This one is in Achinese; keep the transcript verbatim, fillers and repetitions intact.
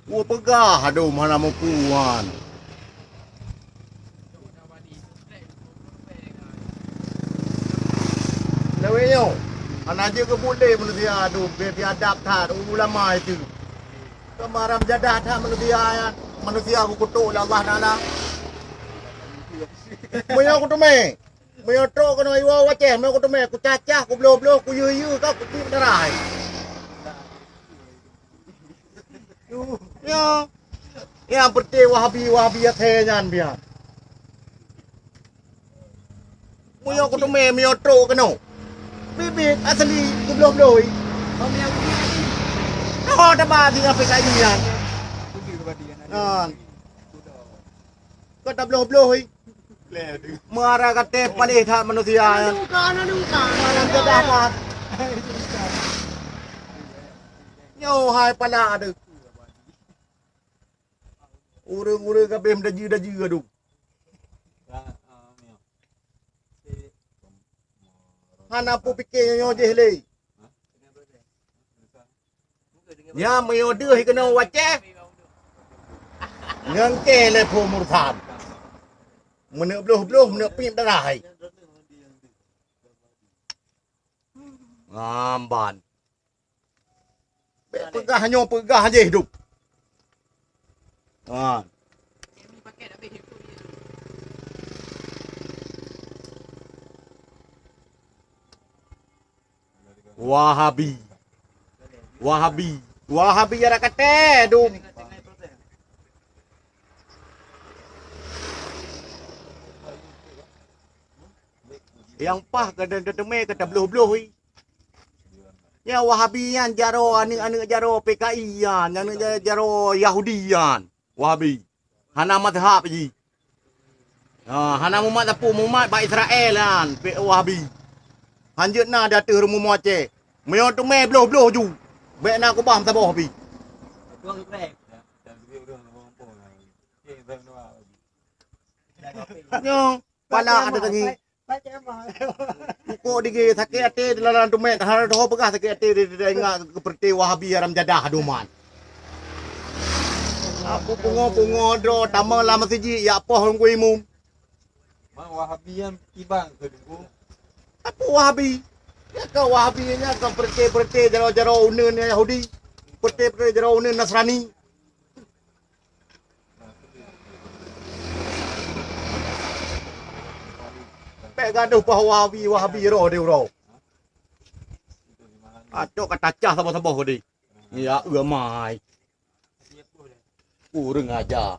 Kupeugah dum hana mupuan. Lewat nyoe, hana jeuet keu buet lé manusia dum, beu biadab that, ulama itu. Keumaram jadah that manusia nyan, manusia geukutok lé Allah Taala. Meunyoe kuteumé, meunyoe trok keunoe iwoe u Aceh, meunyoe kuteumé, kucacah, kubloh-bloh, kuyue-yue ka, kupiep darah. Nyoe, nyang peureté Wahabi-Wahabi asée nyan bian. Meunyoe kuteumé, meunyoe trok keunoe. Biet-biet asli kubloh-bloh. Oh, taba singoh P K I nyan. Nyan. Ka tabloh-bloh. Meuara gaté paléh that manusia nyan. Meuara jadah that. Nyoe hai pala deuh. Ureuëng-ureuëng ka abéh meudajeu-dajeu adoe. Hana peupike nyoe jih lé. Nyan meunyoe deuh keunoe u Aceh, ngon kée lé phon murtad. Meuneuk bloh-bloh, meuneuk piep darah hai. Ngamban. Bék peugah nyoe peugah jih dum. Ha. Wahabi. Wahabi. Wahabi ya rakat dum. Nyang paih ka teumé ka tabloh-bloh. Nyang Wahabi nyan jaroe aneuëk-aneuëk jaroe P K I nyan, aneuëk jaroe Yahudi nyan. Wahabi. Hana mazhab jih. Ha, hana mumat sapeue, mumat bak Israel nyan, Wahabi. Hanjeuet na di ateueh rumoh-rumoh Aceh. Meunyoe teumé bloh-bloh ju. Bék na kubah meusaboh pih. Nyoe. Pala ada tangi. Pukok digi sakét até di lalan tumét, hana doho peugah sakét até di, di, di, ingat keupeureuté Wahabi haram jadah duman. Aku pungo-pungo droe tamong lam masjid, ya poh lungku imum. Mang Wahabi nyan kibang keu duku. Apa Wahabi? Ya ka Wahabi nyan ka peureuté-peureuté jaroe-jaroe uneun Yahudi. Peureuté-peureuté jaroe uneun Nasrani. Pek gadoh paih Wahabi, Wahabi roh di uroe. Acok ka tacah saboh-saboh di. Ya, eu amai. Kurang aja.